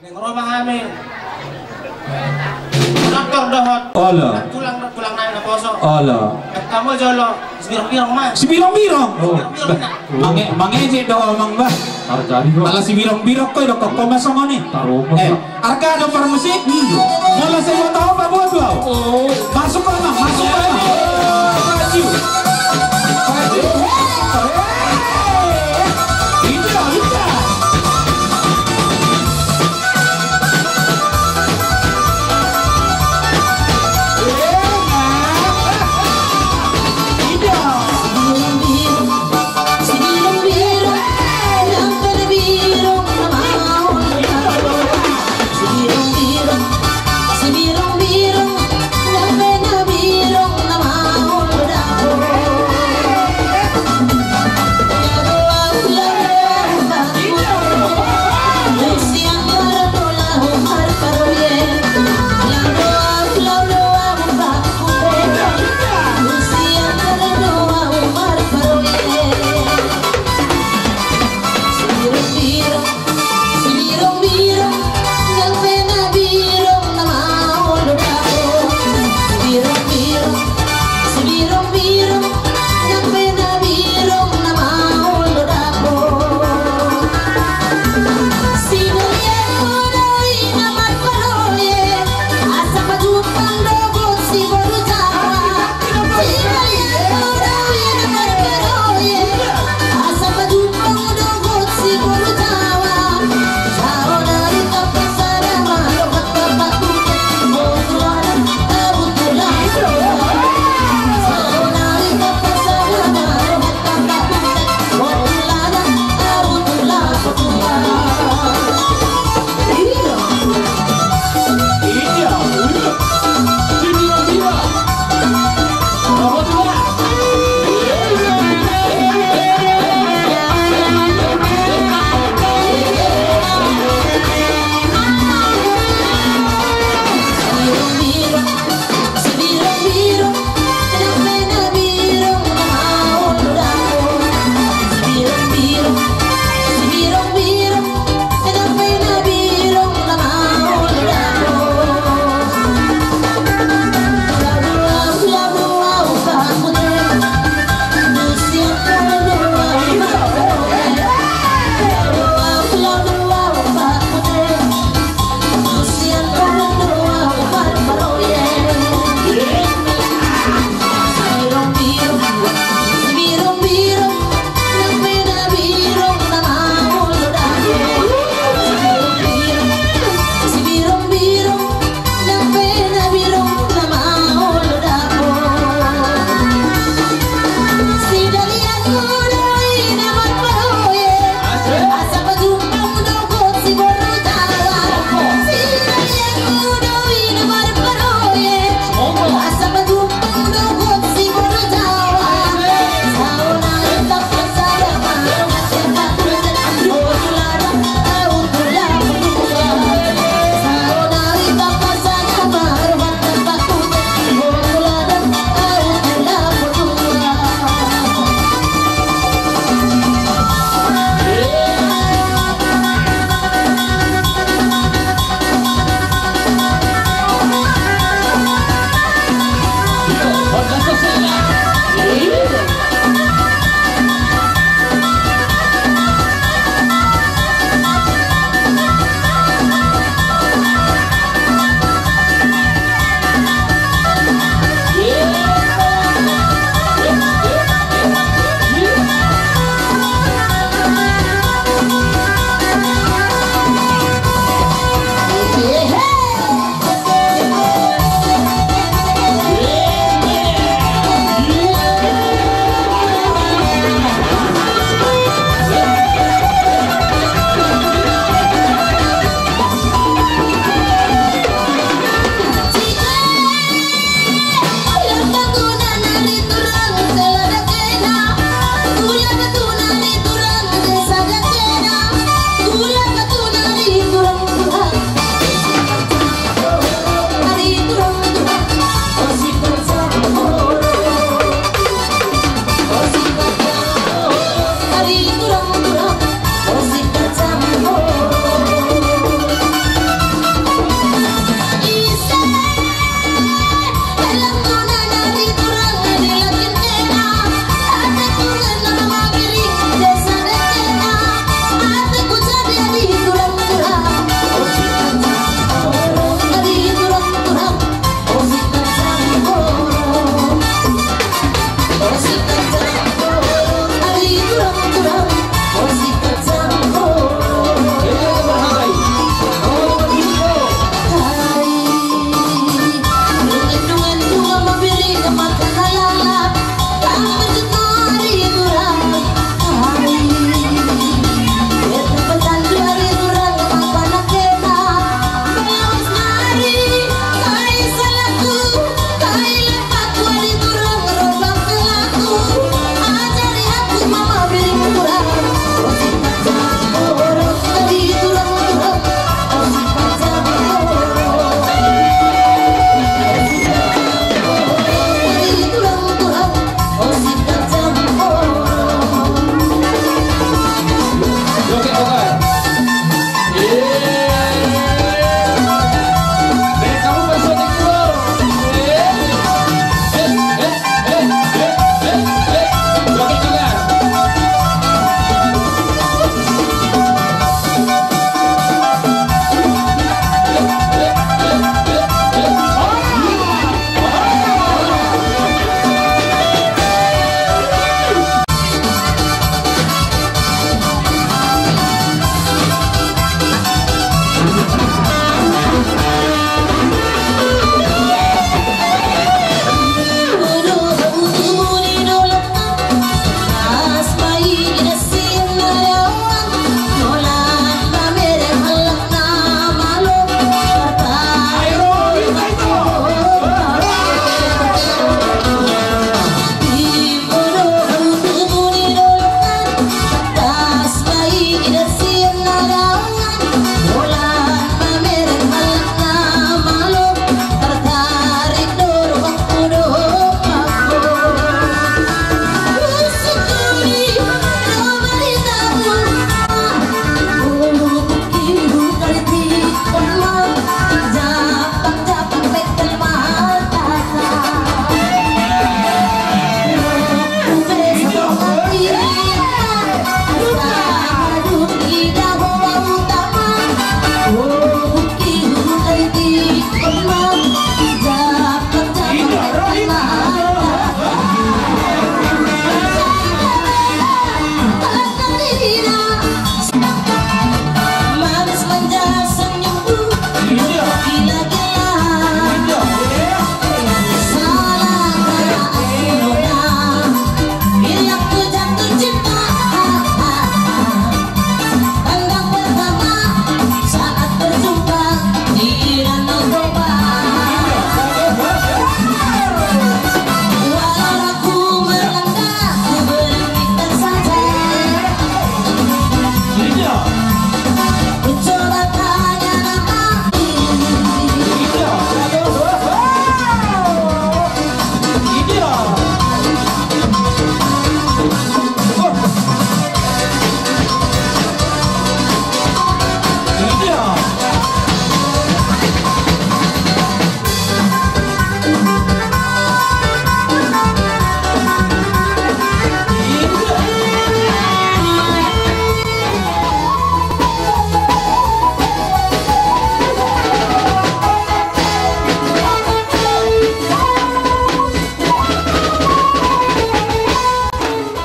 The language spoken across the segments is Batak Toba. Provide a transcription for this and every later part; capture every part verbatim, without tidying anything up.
Naeng ro ma hami. Dokter dohot. Olo. Tulang, tulang nami naposo. Olo. Kamu jolo. Sibirong-birong ma. Sibirong-birong. Oh. Sibirong-birong ma. Mange-, mangejek do amang bah. Tarjadi kok. Ala sibirong-birong ko, idok kok ma songon i. Taruh. Eh, arga do parmusik. Molo sai boto ho, paboa tu au. Oh. Masuk amang, masuk amang. Maju. Maju.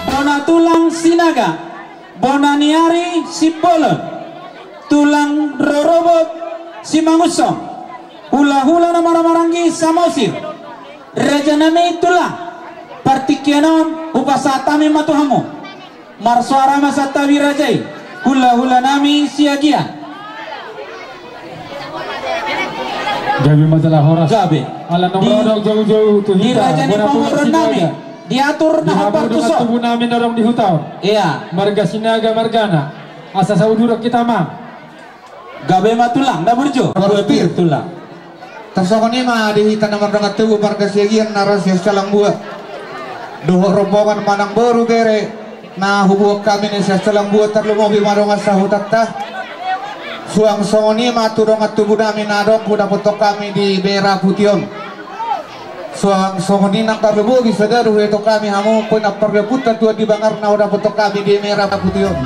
Bona tulang Sinaga, bona ni ari Simbolon, tulang rorobot Simangunsong, hulahula na marhahamaranggi Samosir, raja nami tulang, partingkian on hupasahat hami ma tu hamu. Marsoara ma santabi raja i, hulahula nami Siagian. Gabe ma jala horas. Gabe. Ala naung ro adong joujou tu hita, di raja ni pamoruon nami, diatur na hombar tu son. Tubu nami na adong di huta on. Ia. Marga Sinaga margana. Asa sauduran hita ma. Gabe ma tulang, na burju. Gabe pir tulang. Tarsongon i ma di hita na mardongan tubu marga Siagian na ro sian Salambua. Dohot rombongan manang boru bere na huboan hami na sian Salambua tarlumobi ma dongan sahutanta. Suang songon i ma tu dongan tubu nami na adong hudapothon hami di Bera Puti on. Suang songon i nang tarlumobi sada do huetehon hami hamu, poin na pargabunta tuan di bangar na hudapothon hami di Bera Puti on.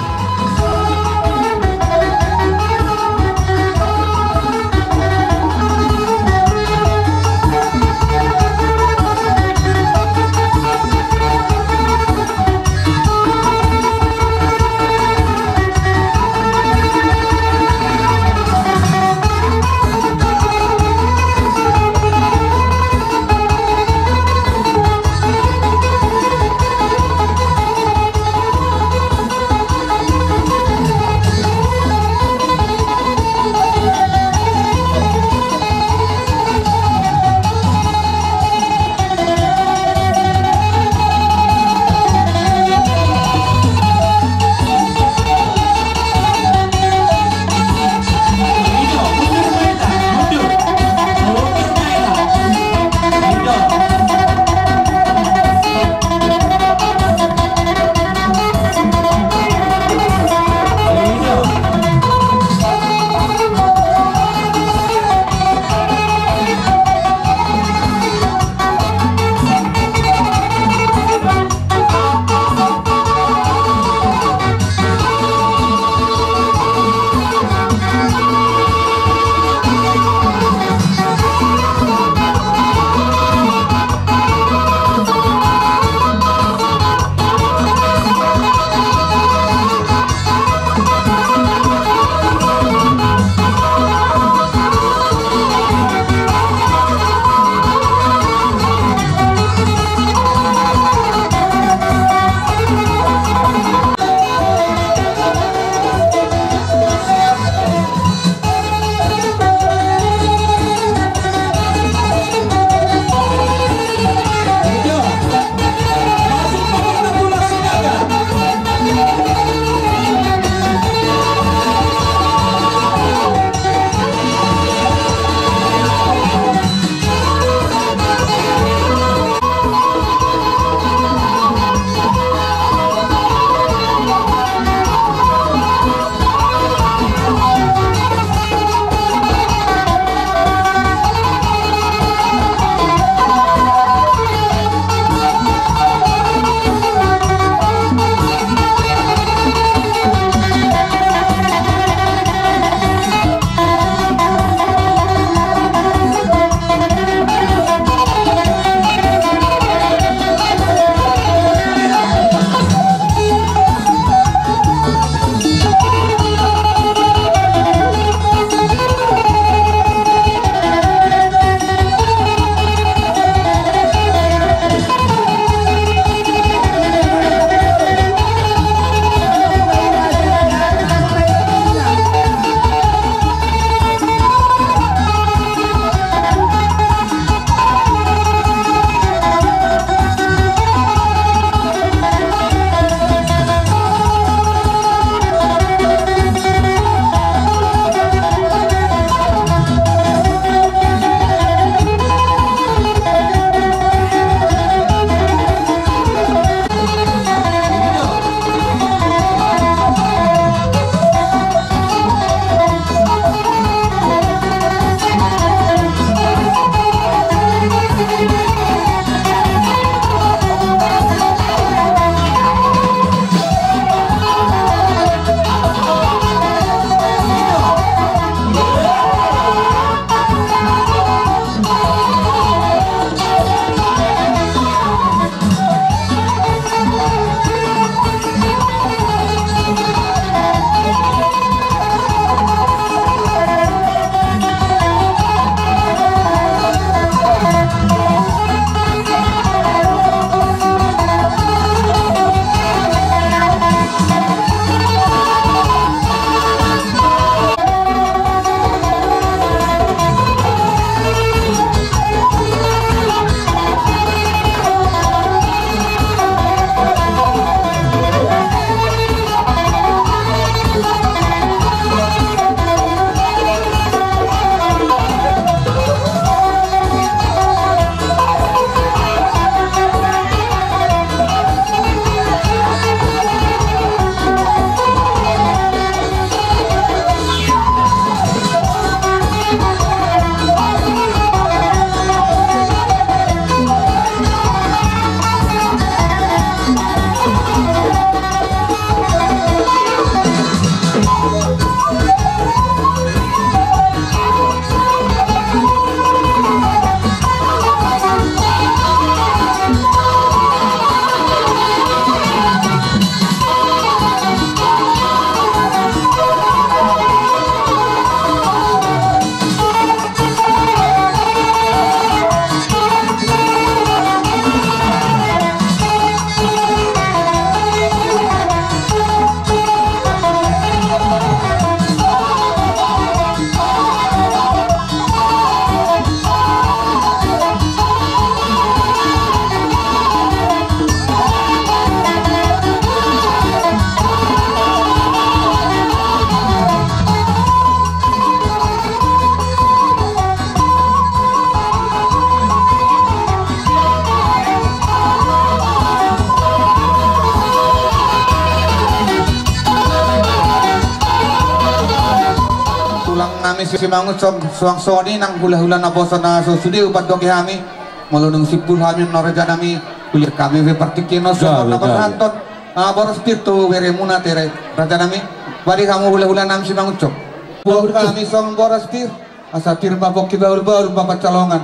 Tulang nami Simangunsong, suang songon i nang hulahula naposo na so sude hupandok hami. Molo dung simpul hami on raja nami, huliat hami pe partingkian on songon na pasahathon boras pir tu beremuna ate raja nami. Bari hamu hulahula nami Simangunsong, boan hami songon boras pir. Asa pir ma pongki bahulbahul ma pansalongan.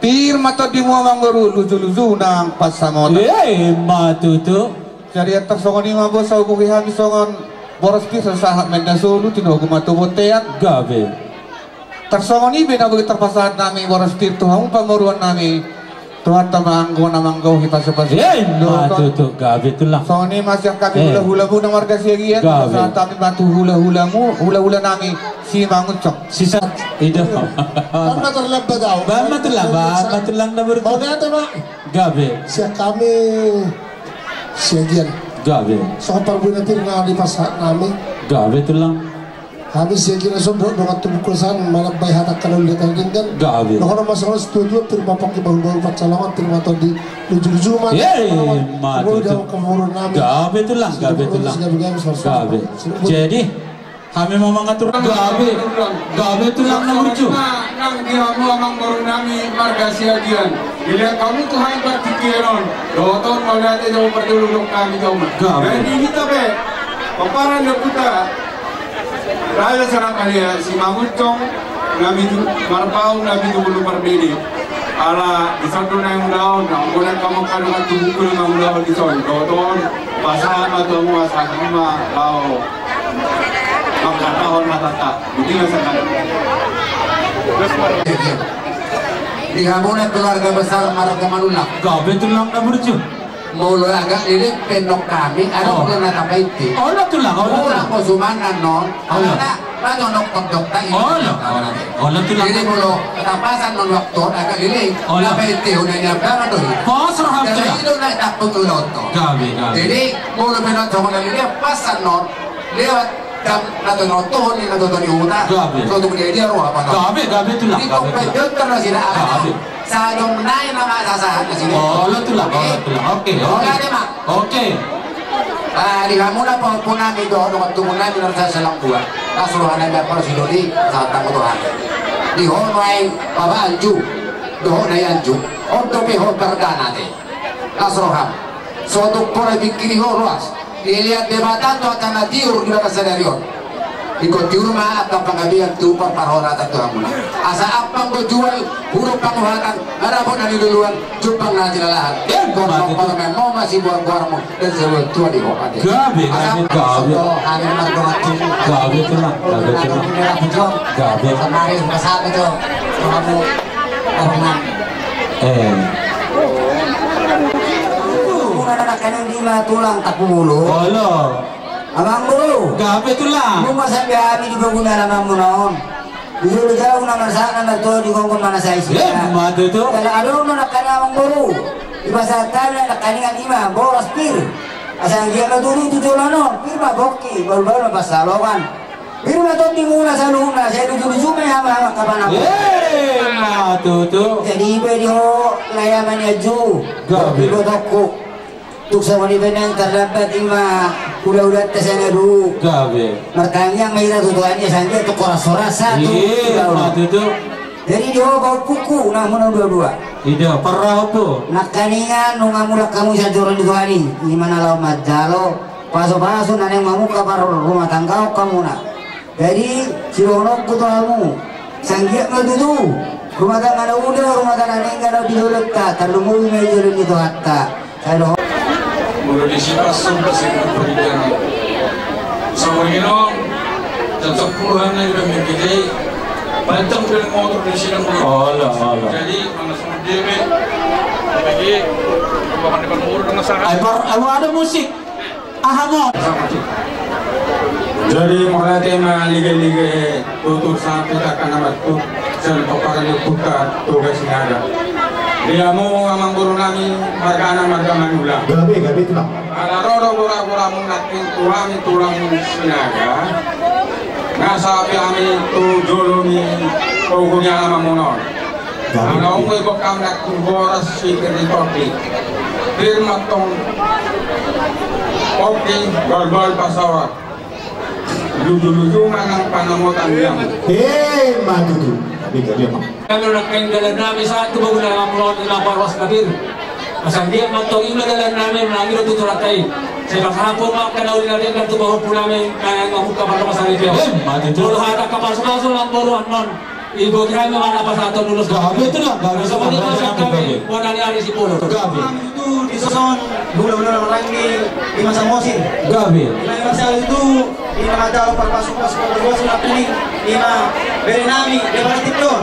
Pir ma tondimu amangboru, lujuluju nang pansamotan. Ima tutu. Jadi tarsongon i ma bos, huboan hami songon boras pir sahat ma inna solu, tinogu ma tu bontean. Gabe. Tarsongon i be na boi tarpasahat nami boras pir tu hamu pamoruon nami. Tuhanta ma anggo na manggohi pasupasu. Ima tutu, gabe tulang. Songon i ma sian hami hulahula muna marga Siagian. Gabe. Pasahat hami ma tu hulahula mu, hulahula nami Simangunsong. Sisa. Ido. Baen ma tulang, baen ma tulang na burju. Mauliate ma. Gabe. Sian hami Siagian. Gabe. Songon parbue na pir na dipasahat nami. Gabe tulang. Hami Siagian na sondok dongan tubuku san, manambai hata angka na uli hata na denggan. Gabe. Dohonon ma songon situatua, pir ma pongki bahulbahul pansalongan, pir ma tondi lujuluju ma. Ima tutu. Gabe tulang, gabe tulang. Gabe. Jadi hami ma mangatur. Gabe. Gabe tulang na burju. Nang di hamu amangboru nami marga Siagian, dilehon hamu tu hami partingkian on. Dohot on mauliate jolo parjolo dok hami jolo. Gabe. Jadi hita pe pomparan ni ompunta Raja Sangkalahi Simangunsong, na pitu, Marpaung na pitu pulu parbege. Ala dison do naeng ulaon, na ulaon hamu angka dongan tubuku na ulaon dison. Dohot on pasahat ma tu hamu asa hamu ma laho mangkatahon hatanta. Boti ma sangkali. Di hamuna keluarga besar marga Manullang. Gabe tulang na burju. Molo agak leleng pe nang hami, adong do na tapainte. Olo tulang, olo tulang. Olo, olo. Olo. Alana, na jonok tondok ta i. Olo. Olo tulang. Jadi molo tapasan nang waktu on agak leleng. Olo. Tapainte, udah nyabar do i. Pos roham tulang. Jadi i do na takut ulaon on. Gabe, gabe. Jadi molo pe nang jonok na leleng, pasan nang lewat. Dang na tongon-tongon ni na tongon ni huta. Gabe. So tung dia dia roha apa tau. Gabe, gabe tulang. Di kompe jontor na sida. Gabe. Sadong nai nama sasahat na sida. Olo tulang, olo tulang. Oke, oke. Oke, ma. Oke. Ah, di hamuna pahompu nami dohot dongan tubu nami na sasalang dua. Las roha nami apa sidoli sahat tanggo Tuhan. Di ho nai baba anju. Dohot nai anju. On dope ho pardana te. Las roham. So tung pola bingkiri ho ruas. Dilehon Debata tu angka na tiur di bagasan sadari on. Ingkon tiur ma angka panggabean tu parparhoratan tu hamuna. Asa ampang do jual, huruk panguhatan, ngarapot na niluluan, jumpang na nilalahan. Ingkon ma tutu. Parmemong ma siboarboarmu dan siboan tua di ho ate. Gabe, gabe, gabe. Gabe tulang, gabe tulang. Gabe. Samari pasahat tu kamu. Eh. Muna na nangkaning di ma tulang tapulu. Olo. Amangboru. Gabe tulang. Nunga sampe hami di paguna na mamuna on. Di jolo jauh na marsahat na martua di gonggon mana saisi. Eh, ima tutu. Jala adong na nangkaning amangboru. Dipasahat hami na nangkaningan ima boras pir. Asa anggiat ma tutu tu joloan on. Pir ma pongki, bahulbahul ma pansalongan. Pir ma tondimuna saluhutna, sai lujuluju ma i hama-hama kapan aku. Eh, ima tutu. Jadi i pe di ho, lae ama ni anju. Gabe. Di botongku. Tung songon i pe naeng tarlambat ima hulahulanta sian adu. Gabe. Martangiang ma hita tu Tuhan i, asa anggiat tung horas-horas tu. Ima tutu. Jadi di ho pahompuku na hamuna dua-dua. Ida, parrahompu. Nangkaningan nunga mulak hamu sian joro ni Tuhan i, ima na laho manjalo pasupasu na naeng mamungka parrumatanggaon hamuna. Jadi sidohononku tu hamu, sai anggiat ma tutu rumah tangga na uli, rumah tangga na denggan di jolonta, tarlumobi ma i jolo ni Tuhanta. Sai dohot. Molo disi pasum disi pembicaraan. Sama gino, tetap puluhan lagi pembicaraan. Pantang dari motor di sini. Olo, olo. Jadi mana sama dia be? Jadi bukan depan mulu dengan sangat. Ai, par-, ai, ada musik. Aha mo? Jadi mauliate ma ligailigaion tutur sahat tu angka na martua sian pomparan ni ompunta Toga Sinaga. Di hamu amangboru nami margana marga Manullang. Gabe, gabe tulang. Ala ro do goragoramu nangkin tu hami tulang Sinaga. Nga sapi hami tu jolo ni pogu ni alaman muna on. Gabe. Ala ungkoi bokam na tu boras si kiri topi. Pir ma tong topi, balbal pasawat. Ujung-ujung manang panangotan yang. Eh, matutu. Beda dia, Pak. Kami orang kain dalan nami satu bangun dalam amulon lima baruas kabir. Asal dia mantong ima dalan nami manang ilo tutu ratai. Saya pasal apa mak kena uli nari kan tu bahwa pulame manang membuka pada masa hari dia. Eh, matutu. Kalau ada kapal sudah sudah boru anon. Ibu kira memang apa satu lulus. Gabe tu lah, gabe. Sama itu kami, kami. Bona ni hari si polo. Gabe. Itu di son, gula-gula orang ni, di masa mosin. Gabe. Di masa itu, di mata lo perpasuk-pasuk, perpasuk, apa ni, di ma, bere nami, di mana titon.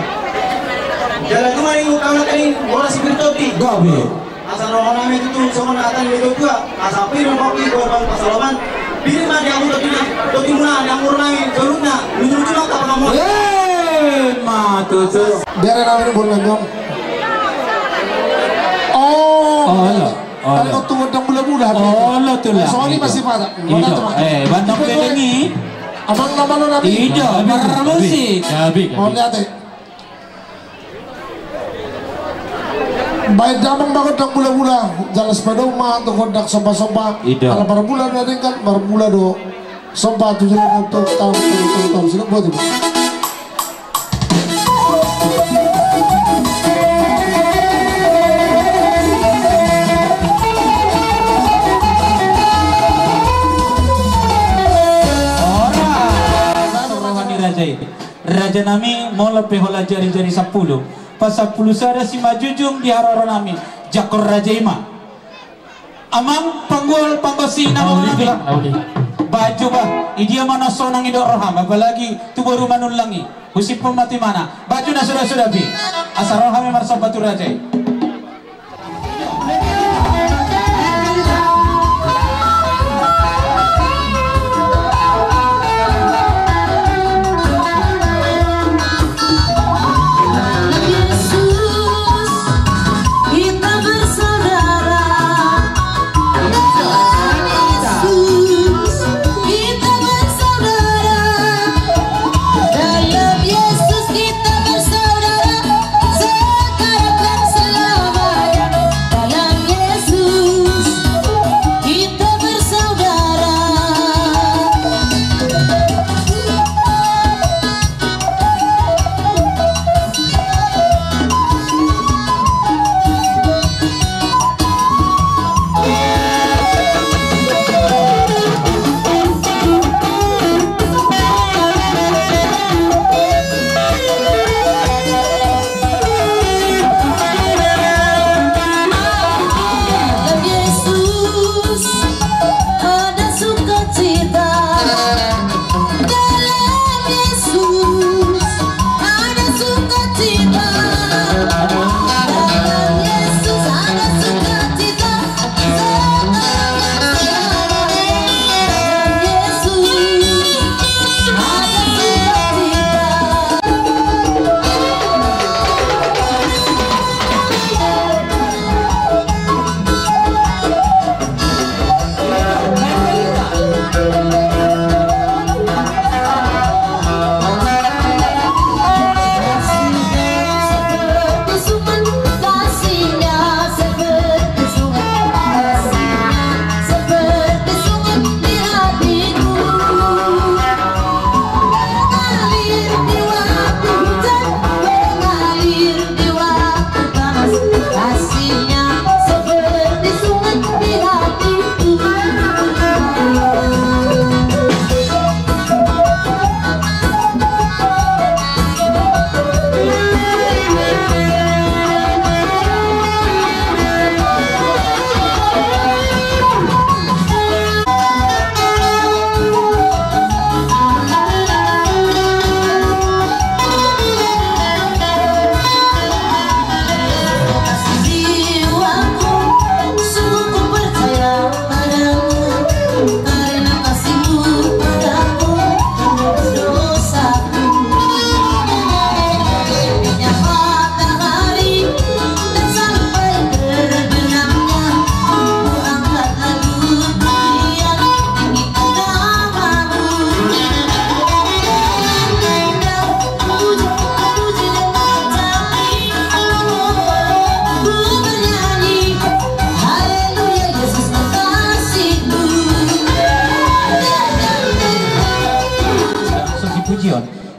Jalan tu mari, kau nak ni, bola si Pirtoti. Gabe. Asa roha nami tutu songon hata ni natuatua, asa pir ma pahopi, korban pasaloman, pir ma di anggur toti, toti muna di anggur nami, jolukna, lucu-lucu ma tapa nami. Eh, matutu. Bere nami ni bola nyong. Oh. Oh, ala. Oh, ala. Kan tu gondang mula-mula. Oh, ala tu lah. Soalnya masih pada. Ido. Eh, bandang pelengi. Abang nama lo nami. Ido, bermusik. Gabe, gabe. Mau lihat, eh. Baen damang ma gondang mula-mula, jala sipadomu ma tu gondang somba-somba. Ido. Ala marmula na denggan, marmula do somba tu jolo, tu taon, tu taon, tu taon. Sini buat ibu. Ora. Satu rohani raja i. Raja nami, molo pe holan jari-jari sampulu, pasampulu sada simanjujung di haroro nami, jangkon raja i ma. Amang panggual panggosi na molo nami. Baen jo bah, idia ma na sonang i dok roham, apalagi tu boru Manullang i. Husiphon ma tu imana. Baen jo na suda-suda pe. Asa ro hami marsomba tu raja i.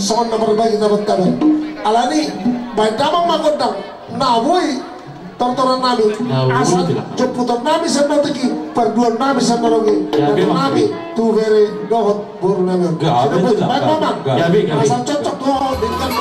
songon na marbagi na martabal. Alani, baen damang ma gondang na boi tortoran nami. Asa jomputon nami sian na tingki, parduan nami sian na robi, nami tu bere dohot boru nami. Gabe. Asa cocok tu ho denggan.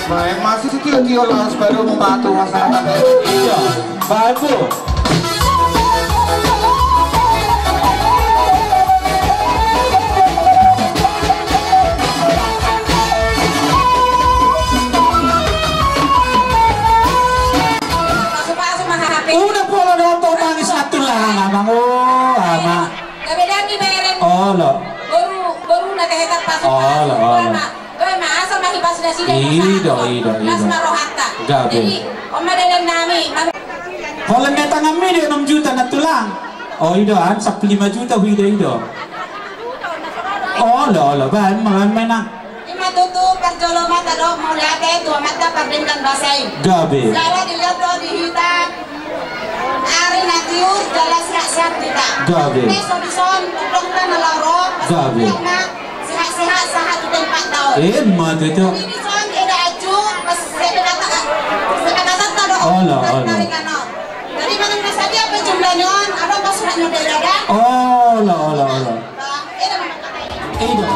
Baen ma sitio-tio laos baru mambatu masyarakat. Iya, bagus. Pasu-pasu ma hape. Unang pola dohot tong mangisna tulang amang, o ama. Gabe dang dibereng. Olo. Boru, boru na tehetan pasu-pasu. Olo, olo. Boru ma, boru ma, asal ma hibas nasida. Ido, ido, ido. Las ma rohanta. Gabe. Jadi, on ma dalan nami. Holan na tanganmi do onom juta na tulang. O, ido an, sampulu lima juta huida, ido. Olo, olo, baen ma, baen ma inang. Ima tutu parjolo ma tadok mauliate tu Amanta Pardenggan Basa i. Gabe. Jala dilihat do di hita ari na tiur jala sehat-sehat hita. Gabe. Tes so dison, dokter na laho ro. Gabe. Sehat-sehat sahat tu tempat tau. Ima tutu. Di dison eda aju, pas saya katakan. Olo, olo. Jadi manang na sadia pe jumlahna on, adong ma suratna di dada. Olo, olo, olo. Ba, eda ma. Eda.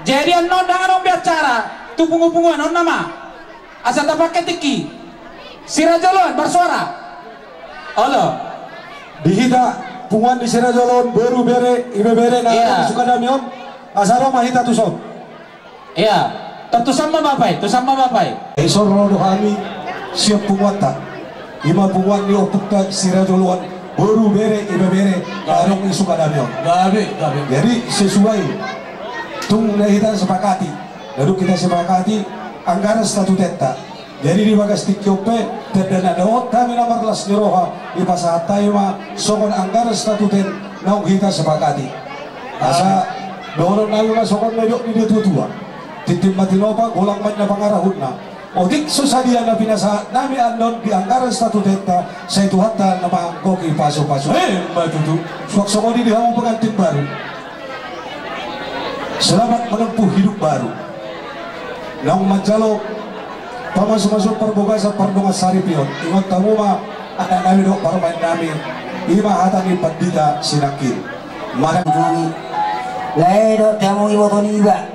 Jadi annon ndang adong be acara tu pungu-punguan on nama. Asa tapake tingki. Siraja Joloan, marsuara. Olo. Di hita punguan ni Siraja Joloan, boru, bere, ibebere na, iya, di Sukadame on. Asa ro ma hita tuson. Iya. Tar tuson ma Bapa i, tuson ma Bapa i. Dison ro do hami sian punguanta. Ima punguan ni ompunta Siraja Joloan, boru, bere, ibebere na adong di Sukadame on. Gabe, gabe. Jadi sesuai tung na hita sepakati. Lalu hita sepakati anggaran statutenta. Jadi di bagas tingki on pe, tanda na dohot hami na marlas ni roha, dipasahat hami ma songon anggaran statuten naung hita sepakati. Asa dohonon nami ma songon na nidok ni natua-tua. Tintin ma tinopa, golang ma inna pangarahutna. Otik so sadia na pinasahat nami annon di anggaran statutenta, sai Tuhanta na manggohi pasu-pasu. Eh, ma tutu. Suang songon i di hamu pengantin baru. Selamat menempuh hidup baru. Naung manjalo pamasu-masu parbagasan pardongansaripeon, ingot hamu ma anak nami dohot parumaen nami, ima hata ni pandita sinangkin. Mana juni. Lae dohot hamu iboto niba.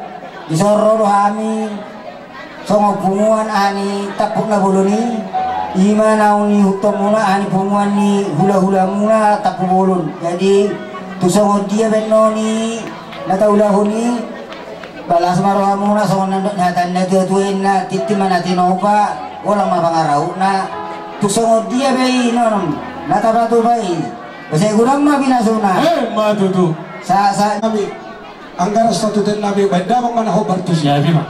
Dison ro do hami songon punguan aha ni Tampuk Na Bolon i, ima naung niihuthonmuna aha ni punguan ni hula-hulamuna Tampubolon. Jadi tu songon dia baenon i na taulahon i, ba las ma rohamuna songon na nidok ni hata ni natua-tua i, na tintin ma na tinopa, golang ma pangarahutna. Tu songon dia be i non Na tabatuba i. Sai godang ma pinasuna. Eh, ma tutu. Sa, sa. Nami. Anggaran statuten nami baen damang ma na hombar tusi. Ya, memang.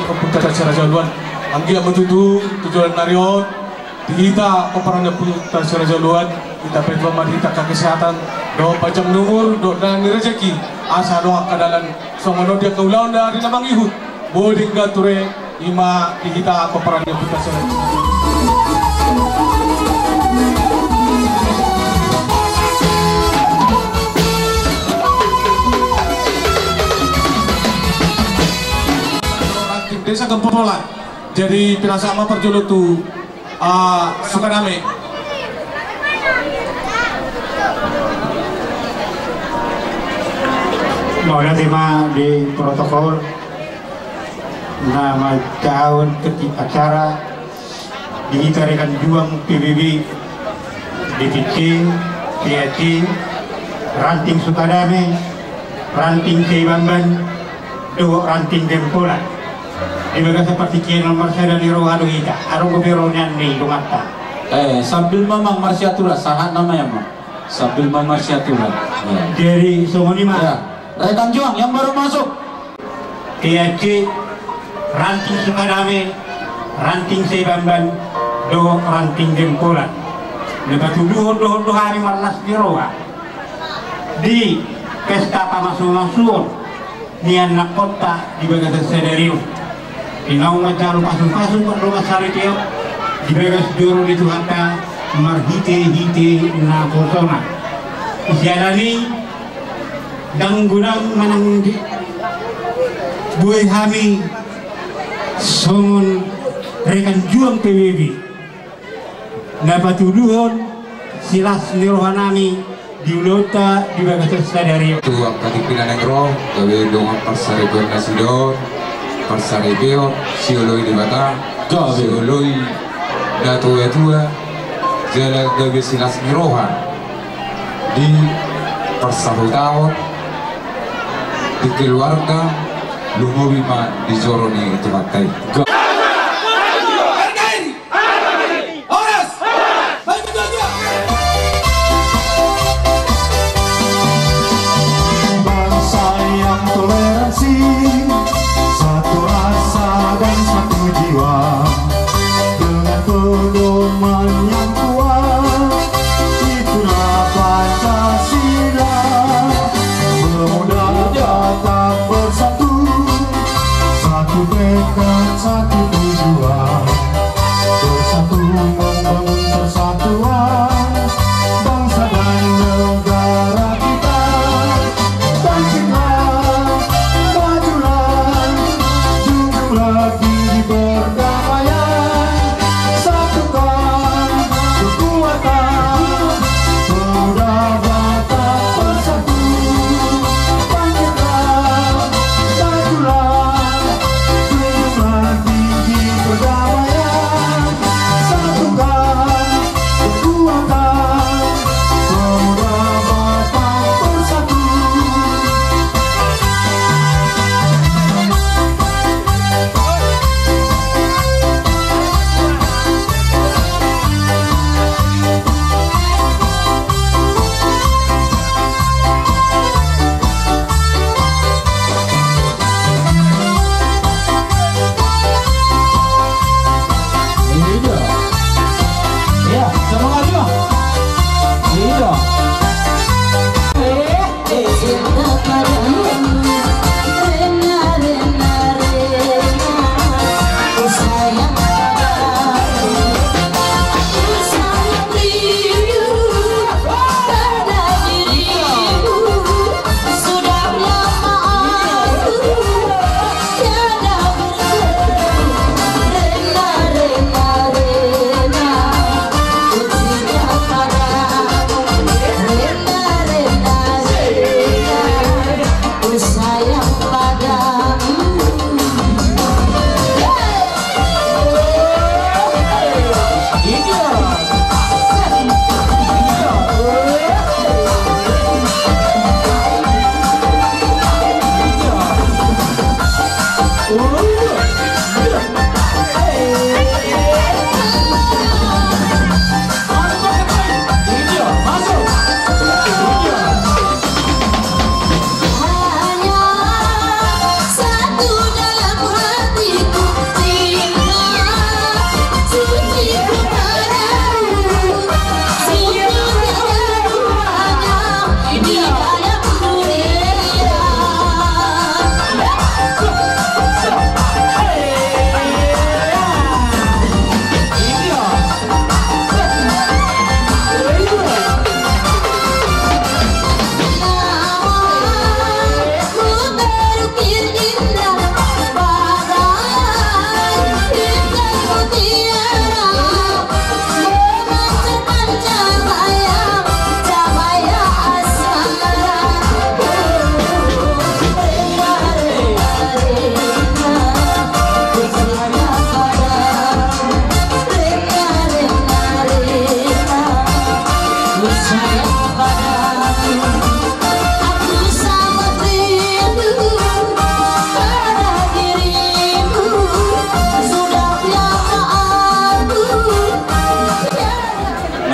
Ompunta si Raja Uluan. Anggiat ma tutu tu joloan ni ari on di hita pomparan ni Ompunta si Raja Uluan, hita pe tutu ma di hita angka kesehatan dohot panjang ni umur dohot dalan ni rejeki, asa adong angka dalan songon on di angka ulaon ni ari na mangihut. Boi denggan ture, ima di hita pomparan ni Ompunta si Raja Uluan. Desa Gempolan. Jadi, pinasahat ma parjolo tu, ah, Sukadame. Mauliate ma di protokol na manjahahon tertib acara di hita rekan juang P B B, D P C, P A C, Ranting Sukadame, Ranting Sibamban, dohot Ranting Gempolan. Di bagasan partingkian nomor sada ni roha do hita, adong dope ro nian ni donganta. Eh, sambil mamang marsiaturan, sahat nama ya, Mang? Sambil mamang marsiaturan. Ya. Jadi, songon i ma. Ya. Rekan juang yang baru masuk. P A C, Ranting Sukadame, Ranting Sibamban, dohot Ranting Gempolan. Na patuduhon dohot hami marlas ni roha di pesta pamasumasuon ni anakkonta di bagasan sadari on. Di naung manjalo pasupasu pardongan saripeon di bagas joro ni Tuhanta marhitehite naposona. Siala ni i ndang godang manang di, boi hami songon rekan juang P B B na patuduhon silas ni rohanami di ulaonta di bagasan sadari on. Tu angka tingki na naeng ro, gabe dongan parsaripeon na sidon, parsaripeon sioloi Debata, gabe sioloi natuatua, jala gabe silas ni roha di parsahutaon di keluarga, lumobi ma di joro ni Tuhanta i. Ga- Horas! Bangsa yang toleransi, satu rasa dan satu jiwa, dengan pedoman yang kuat, itulah Pancasila. Pemuda tetap bersatu, satu tekad, satu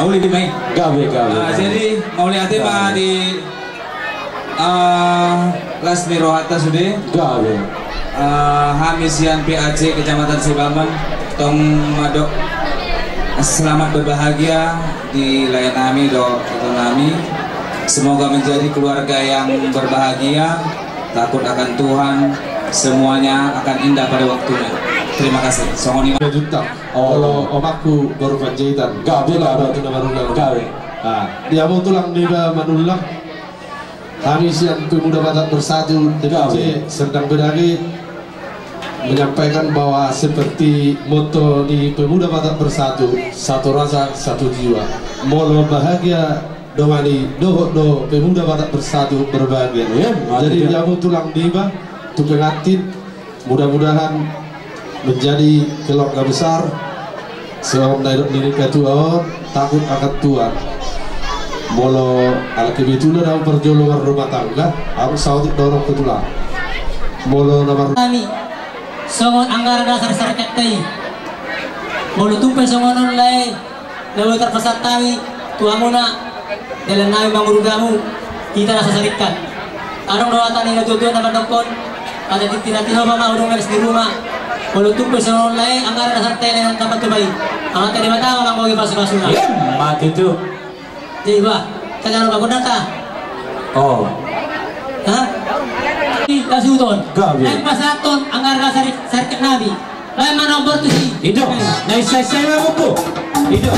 Mauliate ma i. Gabe, gabe. Ah, jadi mauliate ma di, ah, las ni rohanta sude. Gabe. Ah, hami sian P A C Kecamatan Sibaban, tong mandok selamat berbahagia di lae nami dohot ito nami. Semoga menjadi keluarga yang berbahagia, takut akan Tuhan, semuanya akan indah pada waktunya. Terima kasih. Songon i ma. Dua juta. Oh. Kalau omakku baru Panjaitan. Gabe, gabe. Batu na baru, gabe. Gabe. Ah, di hamu tulang niba Manullang. Hami sian Pemuda Batak Bersatu, gabe, D P C Serdang Bedagai, menyampaikan bahwa seperti moto di Pemuda Batak Bersatu, satu rasa, satu jiwa. Molo bahagia dongani dohot do Pemuda Batak Bersatu berbahagia. Iya, jadi, di hamu tulang niba, tu pengantin, mudah-mudahan menjadi keluarga besar, songon na nidok ni natua on, takut akan Tuhan. Molo ala kebetulan ahu parjolo marrumah tangga, ahu saotik do ro kebetulan. Molo na mar- Hami, songon anggaran dasar syarikat i. Molo tung pe songon on lae, na boi tarpasahat hami tu hamuna, dalan nami mangurupi hamu, hita na sasarikkan. Adong do hata ni natuatua na mandokkon, hata tintin hati homa ma hudong meres di ruma. Molo tung pe songon on lae, anggaran na santai na dapat tupai. Amanta Debata ma manggohi pasupasuna. Iya, mate tu. Jadi bah, kita jangan lupa gondang ta. Oh. Hah? Di kasuton. Gabe. Naeng pasahathon anggaran na sari-, sarikat nami. Baen ma nomor tusi. Ido. Na isai-isai ma buku. Ido.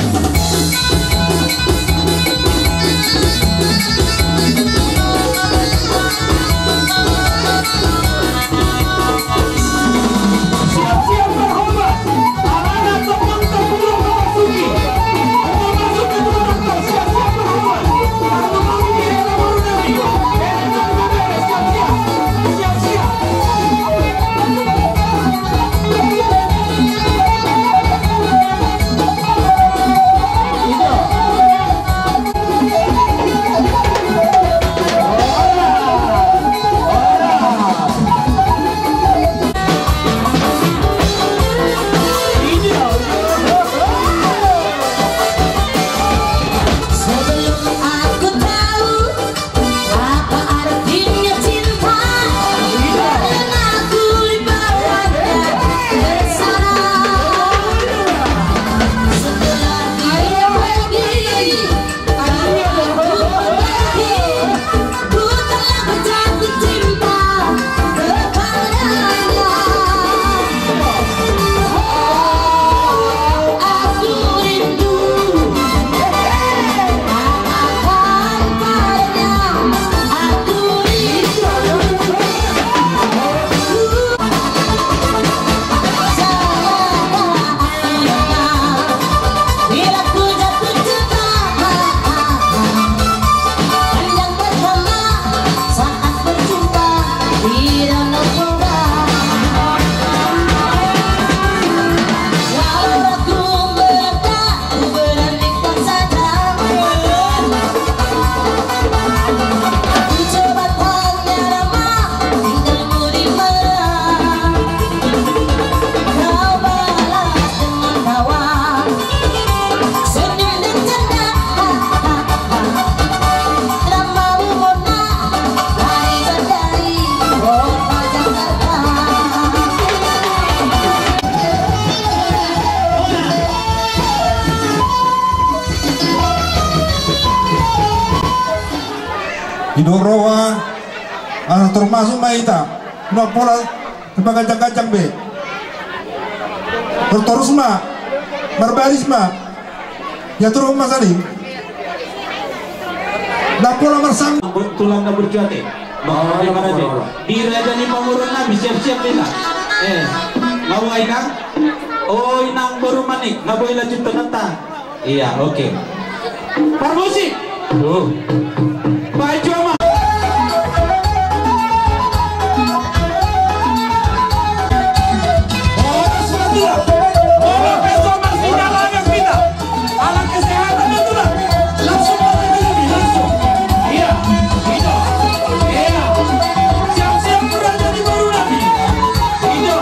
Doroa, ah, termasuk ma hita. Ndang pola terpaganjang-ganjang be. Terus ma, marbaris ma. Ya, turun ma sari. Ndang pola marsang. Tulang na burju ate. Di raja ni pamoruon nami, siap-siap hita. Eh, nga boi inang. Oh, inang boru Manik, nga boi lanjut tonanta. Iya, oke. Parmusik. Oh. Pak Joma. Horas ma tulang. Horas ma tulang. Alang kesehatan ma tulang. Langsung ma tulang, langsung. Iya. Iya. Siap-siap raja ni boru nami. Iya.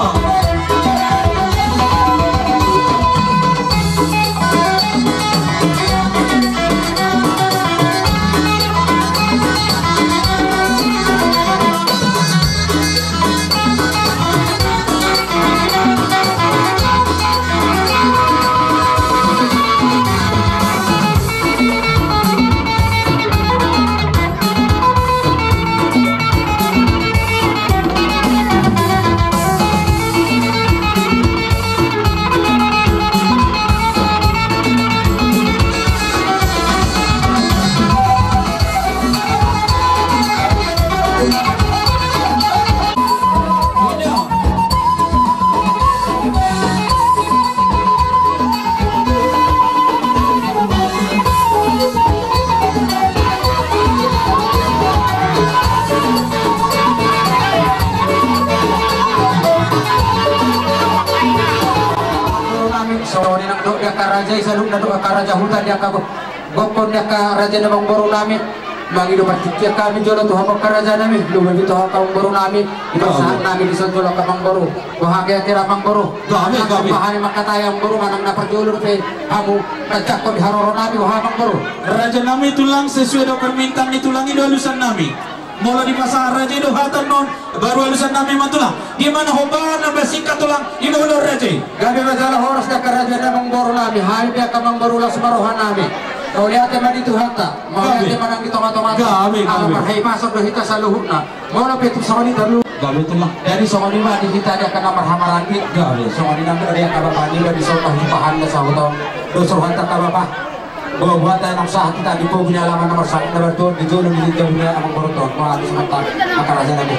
Songon i nang dohot di angka raja i saluhutna dohot angka raja huta di angka go-, gokhon di angka raja ni amangboru nami. Mangido partingkian hami jolo tu hamu angka raja nami, lumobi tu hamu angka amangboru nami, di parsahat nami dison jolo angka amangboru. Boha hea hira amangboru? Gabe, gabe. Boha hami mangkatai amangboru manang na parjolo dope hamu manjangkon di haroro nami, boha amangboru? Raja nami tulang, sesuai dohot permintaan ni tulang i do alusan nami. Molo dipasahat raja i do hata annon, baru alusan nami ma tulang. Di mana hombar na basingkat tulang, i ma ulaon raja i. Gabe ma jala horas di angka raja ni amangboru nami, hami pe angka amangboru las ma roha nami. Mauliate ma di Tuhanta, mauliate ma nang di tonga-tonga. Gabe, gabe. Ala marhaimason do hita saluhutna. Molo pe tung songon i talu. Gabe tulang. Jadi songon i ma di hita di angka na marhamaranggi. Gabe. Songon i nang di angka bapa ni ba di son tahu pahan na sahuton. Dos rohanta angka bapa. Boa-boa ta nang sahat hita di pogu ni alaman na marsangkut na martuon di jolo ni jabu ni amangboru on. Boa, habis mantap. Angka raja nami.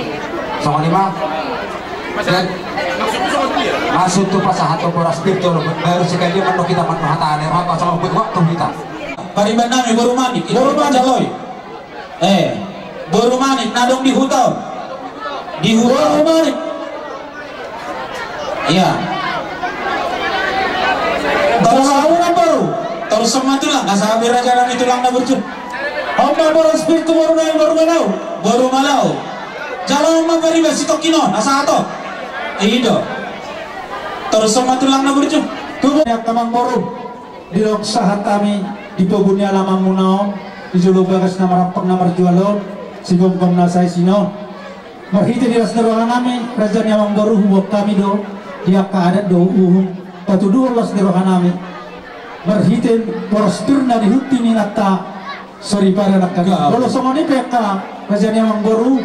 Songon i ma. Dan masuk tu pasahat tu boras pir jolo. Baru sekali mandok hita mandok hata ne. Apa sama buat waktu hita. Pariban nami boru Manik. Boru Manik. Jalo i. Eh, boru Manik, na adong di huta on. Di huta on. Boru Manik. Iya. Boru Manik. Boru Manik, boru. Torus ma tulang, asa hape raja nami tulang na burju. Hape boru spiritu boru nami boru Malau. Boru Malau. Jalo ma pariban sitongkin on, asa ato. I do. Torus ma tulang na burju. Tubu. Ya, amangboru. Didok sahat hami di pogu ni alamanmuna on, di jolo bagas na marampang na marjual on, sigomgom na saisina on. Marhite di las ni roha nami, raja ni amangboru, huboan hami do, di angka adat dohot uhum, patuduhon las ni roha nami. Marhite boras pir na di hunti ni inanta, soripada nangkin. Molo songon i pe angka raja ni amangboru,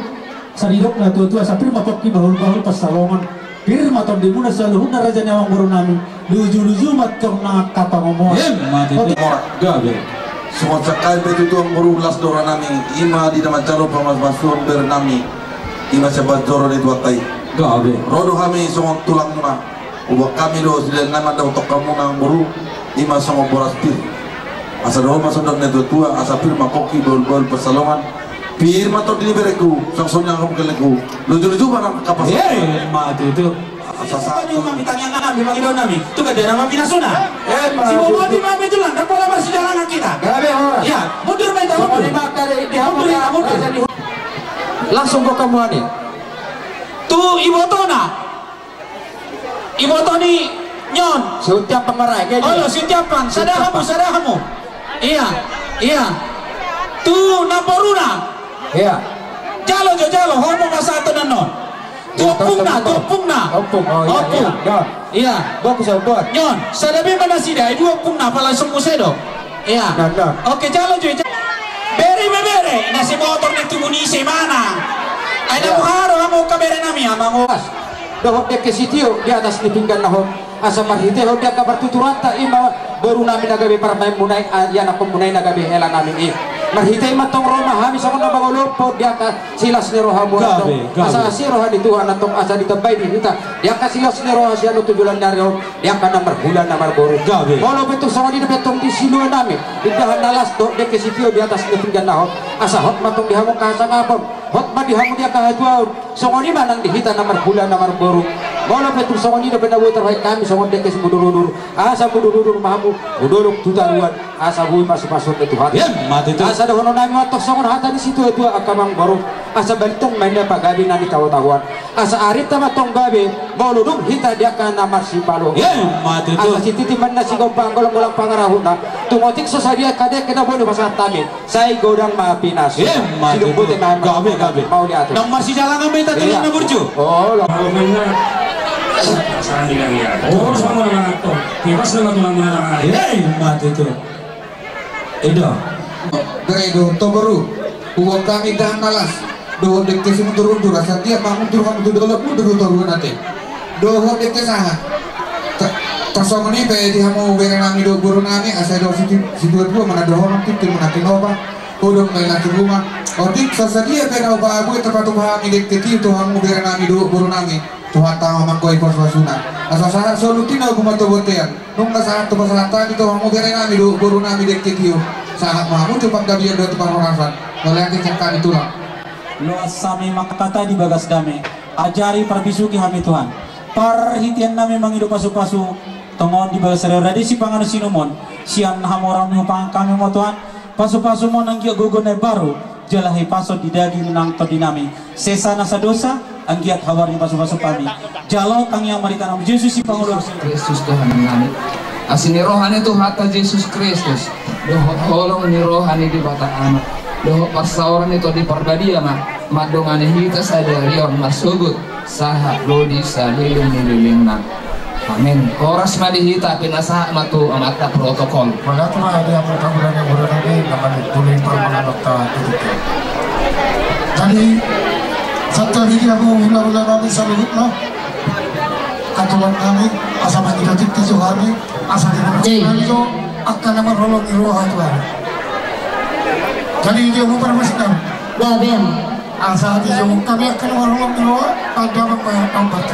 asa didok na tua-tua, asa pir ma pongki bahul-bahul pansalongan. Pir ma tondimuna saluhutna raja ni amangboru nami. Luju-luju ma tong nang angka pangomoan. Emma tutu. Gabe. Songon sangkap pe tutu amangboru las do roha nami. I ma di na manjalo pamasumasuon bere nami. I ma sian panjoro ni Tuhanta i. Gabe. Ro do hami songon tulangmuna. Huboan hami do silean nami mandok tu hamuna amangboru, i ma songon boras pir. Asa dohot ma songon na tua-tua, asa pir ma pongki bahul-bahul pansalongan. Pir ma tondi ni berengku, songon i nang hamu kallengku. Luju-luju ma nang angka pansalongan. Emma tutu. Asa sahat. Tadi umami tangiang nami, mangido nami. Tu gandana ma pinasuna. Emma tutu. Siboboan ma tulang, ndang pola marsidalangan hita. Gabe, horas. Iya, mundur ma hita, mundur. Songon i ma angka di, di hamu, mundur, mundur. Langsung go hamu ani. Tu ibotona. Iboto ni on. Siutiampang ma ra, olo, Siutiampang. Sada hamu, sada hamu. Iya, iya. Tu namboruna. Iya. Jalo jo, jalo, ho ma pasahaton annon. Tu ompungna, tu ompungna. Ompung, oh iya, iya. Iya. Bagus, bagus. On, sada be ma nasida, dua ompungna, apala langsung muse do. Iya. Oke, jalo jo, jalo. Bere ibebere na sibotor ni tubu ni si Mana. Ai na muharo hamu angka bere nami, amang. Dohot dengke sitio di atas ni pinggan na hot. Asa marhitehon di angka partuturanta i ma boru nami na gabe parumaenmuna i, ianakhonmuna i na gabe hela nami i. Marhite i ma tong ro ma hami songon na mangolopot di angka silas ni rohamuna. Asa asi roha ni Tuhan antong asa ditambai di hita di angka silas ni roha sian on tu joloan ni ari on, di angka na marhula na marboru. Molo pe tung songon i dope tong di silua nami, indahan na las dohot dengke sitio di atas ni pinggan na hot. Asa hot ma tong di hamu angka hasangapon, hot ma di hamu di angka hatuaon. Songon i ma nang di hita na marhula na marboru. Molo pe tung songon i dope na boi tarbahen hami songon dengke simudurudur, asa mudurudur ma hamu tu dolok tu toruan, asa boi ma sipasupasu ni Tuhan. Asa dohonon nami ma tong songon hata ni situatua angka amangboru, asa balintang ma ninna pagabe na nitaotaoan. Asa arinta ma tong gabe molo dung hita di angka na marsipalu. Asa sititi ma ninna sigompa, golanggolang pangarahutna. Tung otik so sadia angka dengke na boi dipasahat hami, sai godang ma pinasuna. Ima tutu. Gabe, gabe. Mauliate. Nang marsijalangan ma hita tu na burju. Olo. Sandi kami ya. Oh, sama dengan atau bebas dengan tulang menarang. Ima tutu. Edo. Bere dohot boru, huboan hami indahan na las dohot dengke simudurudur, asa dia pamundur hamu tu dolok, mundur tu toruan ate. Dohot dengke sahat. Ta-, tarsongon i pe di hamu bere nami dohot boru nami, asa do siti-, situatua ma na dohonon, tintin ma na tinopa, hodong ma i na tu ruma. Otik so sadia pe na hupabuat, tapatupa hami dengke tio tu hamu bere nami dohot boru nami. Tuhanta ma manggoi pasupasuna. Asa sahat solu tinogu ma tu bontean. Nunga sahat tu pasahat hami tu hamu bere nami dohot boru nami dengke tio. Sahat ma hamu tu panggabean dohot tu parhorasan. Mauliate sian hami tulang. Loas hami mangkatai di bagas dame. Ajari, parbisuhi hami Tuhan. Parhitean nami mangido pasupasu tongon di bagas ari on, rade sipanganon sinumon. Sian hamoraon hupangan hami ma Tuhan. Pasupasum ma on anggiat gogo na imbaru, jala hipason di daging nang tondi nami. Sesa nasa dosa, anggiat habar ni pasupasum hami. Jalo tangiang marhite Anakmu Jesus sipangolu. Kristus Tuhan nami. Asi ni roha ni Tuhanta Jesus Kristus. Dohot holong ni roha ni Debata Ama. Dohot parsaoran ni Tondi Parbadia ma mandongani hita sadari on marsogot. Sahat do di saleleng ni lelengna. Amin. Horas ma di hita, pinasahat ma tu amanta protokol. Mauliate ma di hamu angka boru nami, na manang tulang parmanganon ta tutup. Jadi, santabi di hamu hulahula nami saluhutna. Angka tulang nami, asa mangido tintin tu hami, asa di hamu angka na marholong ni roha tu hami. Jadi, di hamu parmasi nami. Gabe. Asa di hamu angka na marholong ni roha, pada mangkatambar.